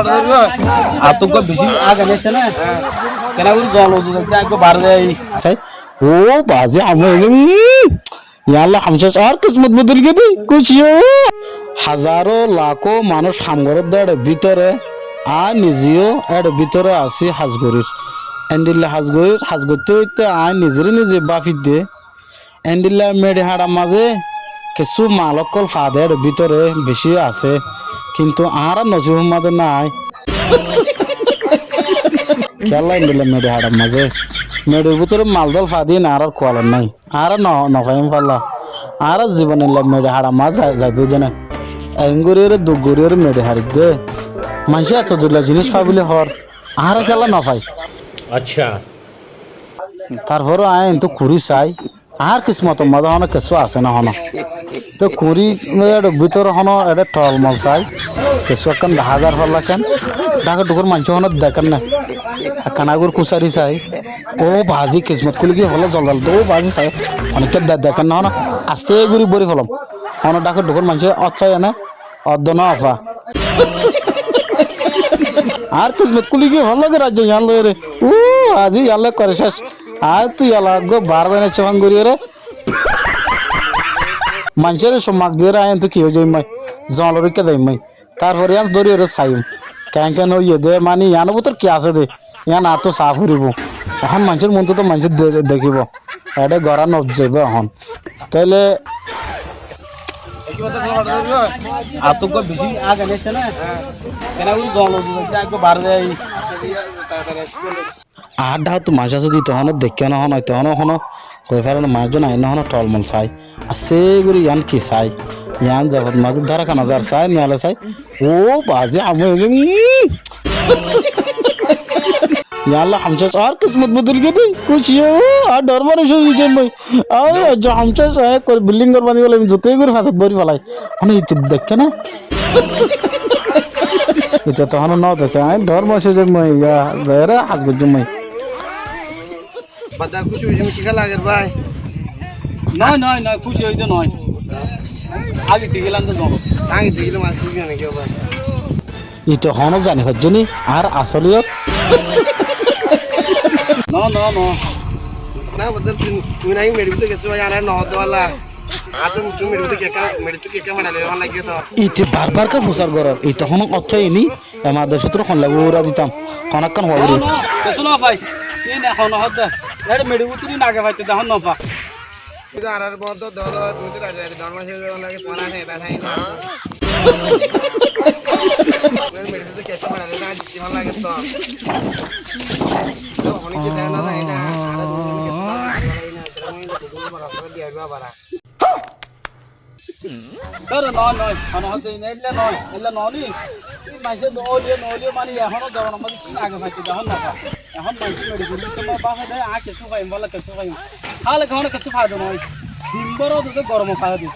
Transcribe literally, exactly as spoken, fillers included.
Añáttu uggúa bicí age giyé né? Kená gorí zol uzu ekdom uggúa bar de. Sai, ó bazi, añí, umm, yalla hamcéc, añár kismot bodol giyé dé, kúci ó. Hazaró lakó manúic ham gorér dé éçe bútore, añí nize yó éçe bútore así ham gorír. Endilla ham gorír, ham goitté goitté añí nizeré nize báfir dé. Endilla meçi haçar mazé kessú mal ókkol fade éçe bútore bicí asé, kintu añárar nosibor mazé nái. Kiyólla endilla meçi haçar mazé? Meçir bútore mal dol fade añárar kualot nái. Añára no, no faiyum falla. Añára zibon illa meçi haçar mazé za-, zaibói de nái. Eén goríyoré, duk goríyoré meçi haçair dé. Maincé eto dilla ziníc fá buli hoór. Añára kiyólla no fai? Accá. Tarfore añí entú kurí sai, añár kismotor mazé honó kessú asé né honó. Te kurí éçe bútore honó eçé tolmol sai, kessú ekkán dahá zar falla ekkán. Dhákor dhukor maincé honó dekér né. Ekkán agor kúsari sai, ó bazi kismot kúli giyé holla zol zol, ó bazi sai, honikká de-, dekér né honó, asté gorí bóri felom. Honó dhákor dhukor maincé ót faiye né, Oddo no fa. Añár kismot kúli giyé, hollóke raijja yián loiyóre. Uu, aijja yián loi koré céc. Añáttu yala eggúa bar zai naiccé fán goríyoré. Maincóre cummak diyóre añí entú ki ói zaiyum mai. Zolor ikká zaiyum mai. Tarfore yián dóriyóre saiyum. Keén keén óiye dé, mani yiánor bútore ki asé dé. Yián añáttu saá foribó. Ehón maincór muntu tó maincé de-, dekíbo. Eçé gorá no zaibó ehón. Tóile añáttu uggúa bicí age naiccé né? Kená gorí zol uzu ekdom uggúa bar zai. Añár dhákottu maincé asé dé, ite honó deikké né honó, ite honó honó hoi fare né, maincé zon aiyé né honó tolmol sai. Asté gorí yián ki sai? Yián zefot mazé dóra kana zar sai, niyale sai. Ó bazi, añí umm. Yalla, hamcéc, añár kismot bodol giyé dé. Kúci ó, añí dhor manúic ói zaiyum mai. Añí aijja hamcéc, añí ekkore bilding gór bañdí felaiyum, zutó gorí fasot bóri felai. Honó ite deikké né? Ite tó honó no deikké, añí dhor manúic ói zaiyum mai, ya, zaiyóre ham goijjum mai. Bada kúci óiye, kúci kiyá lager bái? Noó, noó, noó, kúci óiye noó. Age degílam dé zon. Age degílam, añár kúci óiye noó bái. Ite honó zani hoijjé ni, añár asoliyot. Noó, noó, noó. Na, bada tui, tui naki meçi bútore gessó bái, añáre no hoó dé bála. Añár tó meçi bútore kekka, meçi bútore kekka meçi loi fán lagiyé tó. Ite bar bar ke fusar gorór, ite honó ót faiye ni. Ema de cútru hon lagí ura ditam. Hon ekkán hua. No, uri. No, kessú no fai. Ki ne hon hoódde? Ere meçi bútore nage faite de hon no fa. Ki de arar bodo dolo, tumi to raja raja don mase don lage, tumar ane eta nai na. Meçi bútore kessú mara de na, ki hon lage to. To honi ki de na, na, na, arar bútore kessú mara de na, tera mui to bútore mara de diya bara. Dóro, noó, noó, hon hoódde ine, éilla noó, éilla noó ni. Ki maincé noó liyo, noó liyo, mani ehóno zobanar mazé ki nage faite de, ehón no fa. Ehón maincé meçi gori diyé, mor bafe de, añí kessú faiyum, bólla kessú faiyum. Hále ehóno kessú faido noó. Din bór de goromo faido.